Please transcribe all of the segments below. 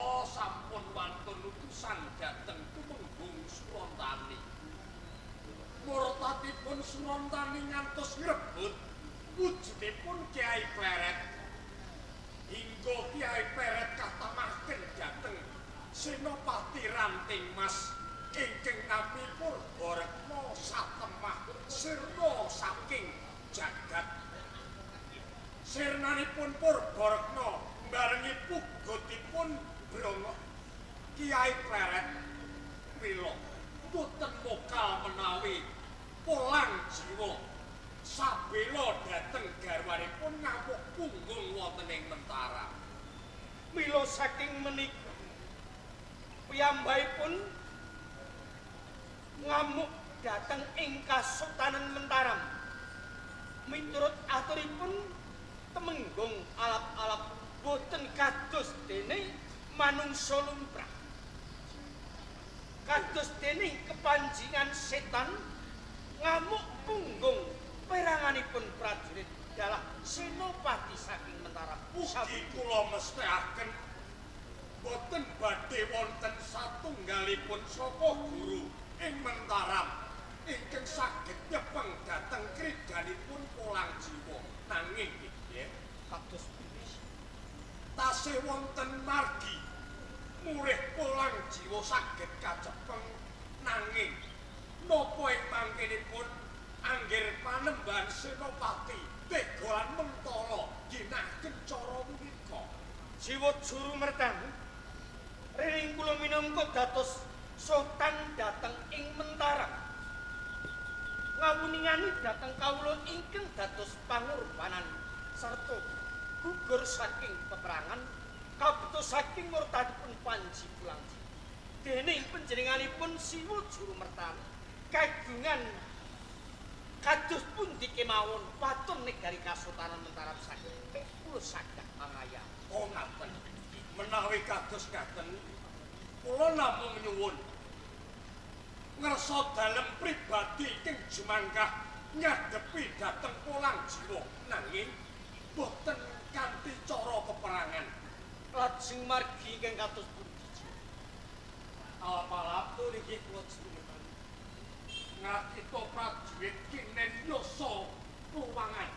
Sampun wantun utusan dhateng Tumenggung Surontani. Murtatipun Surontani ngantos ngrebut wujudipun Kyai Pleret. Hingga Kyai Pleret katamaken dhateng Senopati Ranting Mas ingkang nami Purbarekna satemah sirna saking jagat. Sirnanipun Purbarekna mbarengi pugotipun Brongok Kyai Pleret mila boten mokal menawi polang jiwa sabela dhateng garwanipun ngamuk punggung wonten ing Mentara. Mila saking menika piyambakipun ngamuk dhateng ing Kasultanan Mentaram. Miturut aturipun Temenggung Alap-alap boten kados dene manungsa lumrah. Kados dening kepanjingan setan ngamuk punggung peranganipun prajurit dalah senopati saking Mentaram. Ugi kula mesthekaken boten badhe wonten satunggalipun saka guru ing Mentaram ingkang saged nyepeng dhateng kridanipun Polang Jiwa. Nanging nggih kados pundi tasih wonten margi murih Polang Jiwa saged kacepeng, nanging napa ing mangkenipun anggir panembahan Senopati tega lan mentala ginaken cara punika. Jiwa juru mertani riring kula minangka dados sultan dhateng ing Mentaram ngawuningani dhateng kawula ingkang dados pangorbanan sarta gugur saking peperangan kabeto saking murtadipun Panji Pulang. Dening panjenenganipun Siwa Juru Mertani kagungan kados pundi kemawon patun negari Kasultanan Mentaram saking kula saged mangaya. Oh ngaten. Menawi kados ngaten kula namung nyuwun ngersa dalem pribadi ingkang jumangkah nyadepi dhateng Polang Jiwa, nanging boten kanthi cara peperangan. Lajeng margi ingkang kados pundi? Alap-alap inggih kula juru mertani. Ngratita prajurit kinen yasa kluwangan.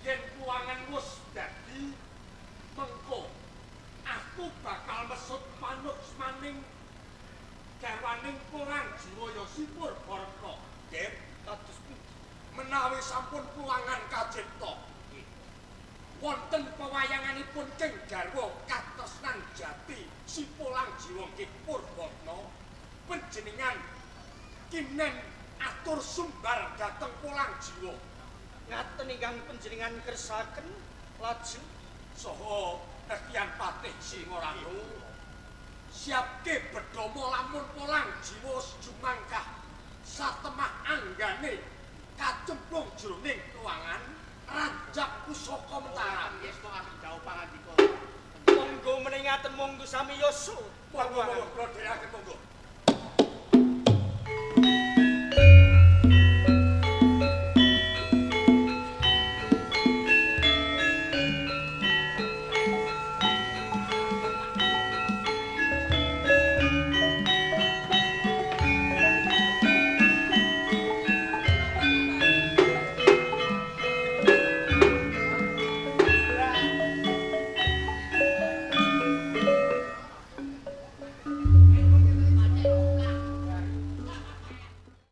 Yen kluwangan wis dadi mengko aku bakal mesut manuksmaning garwaning Polang Jiwa ya Si Purbarekna. Nggih, kados pundi? Menawi sampun kluwangan kacipta wonten pewayanganipun king garwa katresnan jati Si Polang Jiwa nggih Purbarekna, panjenengan kinen atur sumbar dhateng Polang Jiwa. Ngaten ingkang panjenengan kersakaken lajeng saha Nekyan Patih Singaranu siapke bedama lamun Polang Jiwa jumangkah satemah anggane kacemplung jroning ruangan ranjap pusaka Mentaram. Yeswa akan jauh pangandika. Monggo meningaten monggo sami yasa. Monggo monggo kula dherekaken monggo.